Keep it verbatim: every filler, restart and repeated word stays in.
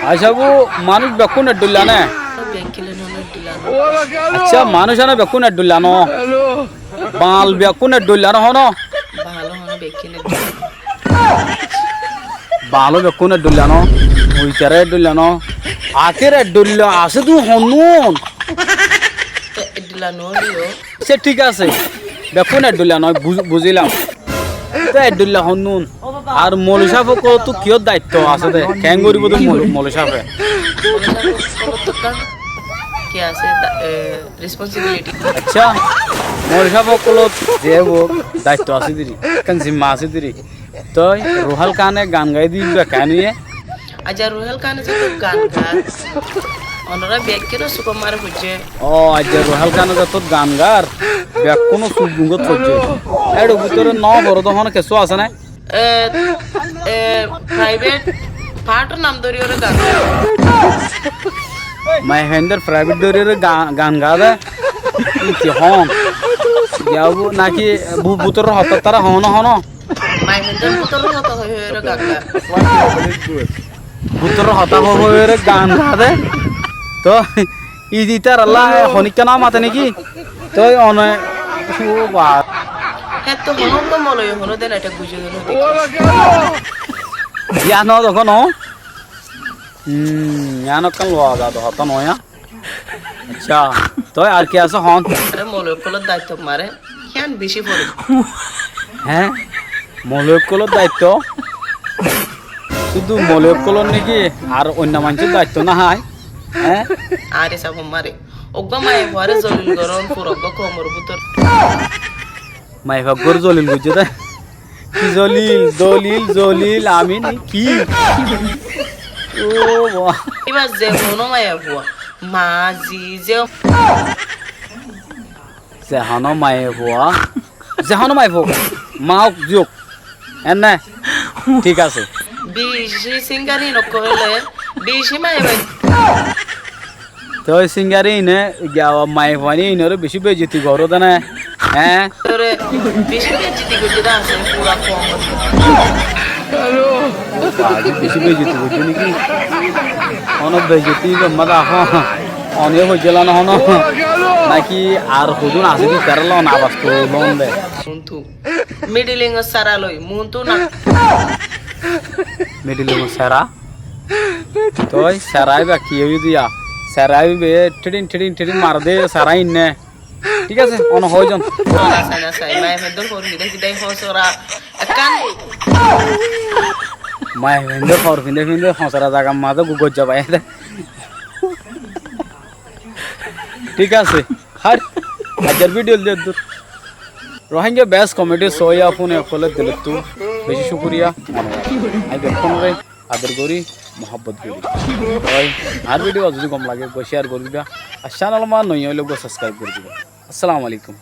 Accá, manúic bekkún eddúlla né? Accá, manúic ene bekkún eddúlla no? Baal bekkún eddúlla no hono? Baal bekkún eddúlla no, uitaré eddúlla no, akér eddúlla asé dé honnún? Eddúlla no. Accá, thík asé, bekkún eddúlla no, buz-, buzílam. Te eddúlla honnún? Ar moulovi sáb ókkolóttu kiyór daitto asé dé? Keén goríbo dé moulo-, moulovi sábe? Moulovi sáb ókkolóttu ki asé, da-, e, responsibility. Accá, moulovi sáb ókkolót ze ók daitto asé dé ri, ekkán zimma asé dé ri. Toi Ruhél Kane gan gaiyé dé íba keén óiye? Accá, Ruhél Kane zetót gan gaar, onorá bekkúne sukot mari foijjé. Ó, accá, Ruhél Kane zetót gan gaar, bekkúne suk dungot foijjé. Ér bútore no foré dé hono kessú asé né? E, e, private part or nam dóriyoré gan gaar. Maiyafuaindór private dóriyoré ga-, gan gaar dé. Ín ki hoón? Yá bú-, náki bú-, bútoror hotá tará hoón hono? Maiyafuaindór bútoror hotá hoi hoiyóre gan gaar. Bútoror hotá hoi hoiyóre gan gaar dé. Toi, í-, ítarallá honikká no mate néki? Toi one, ó ba. Hétto honó uggwá mouloviye honódin etta buzí dé no dekí. Yían no dekó no? Umm, yían ekkán luwa za dé hotá no yá? Accá, toi ar ki asé hoón? Aré, moulovi ókkolór daitto mare, yían bicí fore. Hé? Moulovi ókkolór daitto? Cúdu moulovi ókkolór néki? Ar oinno maincór daitto no hái? Hé? Aré, sáb mare. Uggwá maiyafuaré zolil gorón, fura uggwá koumor bútore. Maiyafua uggwáre zolil goijjé dé? Ki zolil, dolil, zolil, ami né ki? Ó ba. Íba ze honó maiyafua, ma, zi, ze. Ze honó maiyafua, ze honó maiyafua, ma ók, zi ók. Enne? Thík asé. Bicí singer ín ókkole, bicí maiyafua. Toi singer íne, giya maiyafuain ínoré bicí beijjoti goré dé né? Hé? Tore bicí beijjoti goijjé dé asé, fura koum. Ó, aijja bicí beijjoti goijjé néki? Hono beijjoti gomma dé hoón? One foijjé lana hono? Náki ar hodún asé dé ítarallá abas to lon dé? Muntu. Middle East or sera loi, muntu na. Middle East or sera? Toi sera íba ki óiye diya? Sera íba be thídin, thídin, thídin mare dé sera íne. Thík asé, one hoói zon. Nasai, nasai, maiyafuaindór fore fidái fidái hosora. Ekkán. Maiyafuaindór fore fidái fidái hosora zagar mazé gu-, goijja baiyé dé. Thík asé. Hár, aijjar video de dur. Rohingya best comedy sóiya fúne ókkole dilottú bicí cúkuriya. Añí bekkúnore ador gorí, muhábbot gorí. Toi añár video zodi gom lage, uggwá share gorí diba. Ar channel ot noiya óile uggwá subscribe gorí diba. Assalamu alaikum.